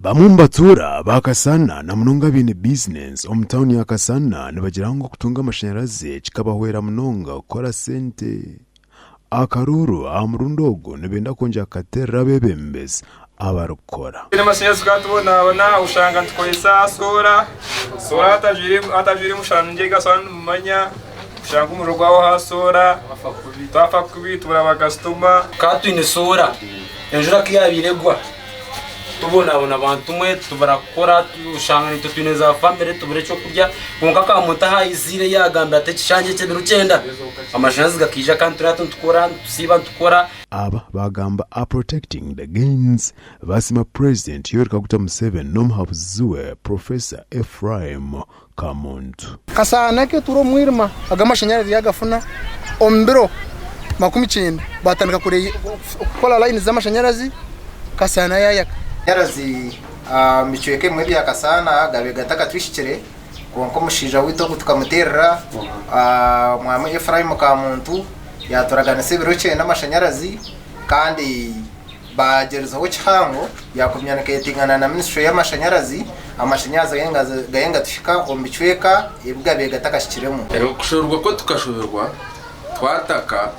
Bamwe omu batuura ba Kasana na munonga abaine bizinesi omu tauni ya Kasana nibagira ngu okutunga amashanyarazi kikabahwera munonga kukora sente. Akaruuru aha murundi ogu nibenda kwongyera kukateerera abeebembezi abarikukora. Amashanyarazi tukaba tubonabona oshanga nitukoresa soora, soora hatajwire mushana mwingi soora nimumanya oshanga omuriro gwahwaho aha soora twafa kubi tubura bakasitoma. Tukaba twine soora enjura ku yaabaire egwa tubonabona bantu mwe tubura kukora oshanga naitwe twine za famire tubura ekyokurya kwonka ka muntu ahu aiziire yaagambira ati ekishangye eky'ebiro kyenda amashanyarazi gakaija kandi turiyo hati nitukora nitusiiba nitukora. Aba baagamba aha Protecting the Gains basiima Purezidenti Yoweri Kaguta Museveni n'omuhabuzi we Professor Ephraim Kamuntu. Kasaana ke turi omu mwirima aga amashanyarazi yagafuna omu biro 90 batandika kukora layini z'amashanyarazi Kasaana yayaka. Amashanyarazi omu bicweka ebimwe bya Kasaana gabaire gatakatwihikire kwonka omushaija waitu ogu tukamuteerera Omwami Ephraim Kamuntu yaturaganisa ebiro kyenda amashanyarazi kandi Baagyerizeho kihango yaakomyunikatingana na minisiture y'amashanyarazi, amashanyarazi gaye nigatuhika omu bicweka ebi gabaire gatakahikiremu. Okushoberwa kwo tukashoberwa twataka,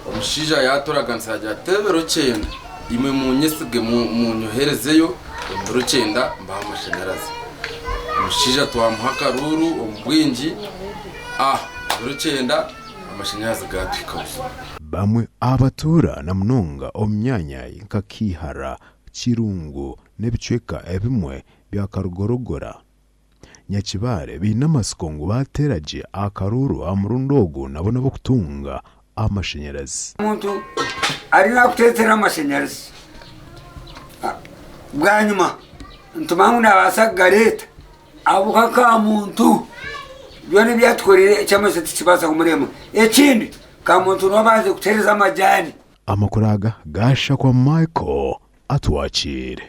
omushaija yaaturaganisa yaagira ati, Ebiro kyenda imwe muunyesige muunyoherezeyo, omu biro kyenda mbahe amashanyarazi. Omushaija twamuha akaruuru omu bwingi, ebiro kyenda amashanyarazi gaatuhika buzima. Bamwe aha batuura na munonga omu myanya nka Kiihara, Kirungu n'ebicweka ebimwe bya Karugorogora, Nyakibare baine amatsiko ngu baateera gye akaruuru aha murundi ogu nabo n'ab'okutunga amashanyarazi. Omuntu ariyo nakuteetera amashanyarazi bwanyima nitumanya ngu nabaasa kugareeta Ahabw'okuba ka muntu byona ebi yatukoreire eky'amaisho tikibaasa kumurema. Ekindi, ka muntu niwe abanze kutuheereza amajaani. Amakuru aga gaashakwa Michael Atwakiire.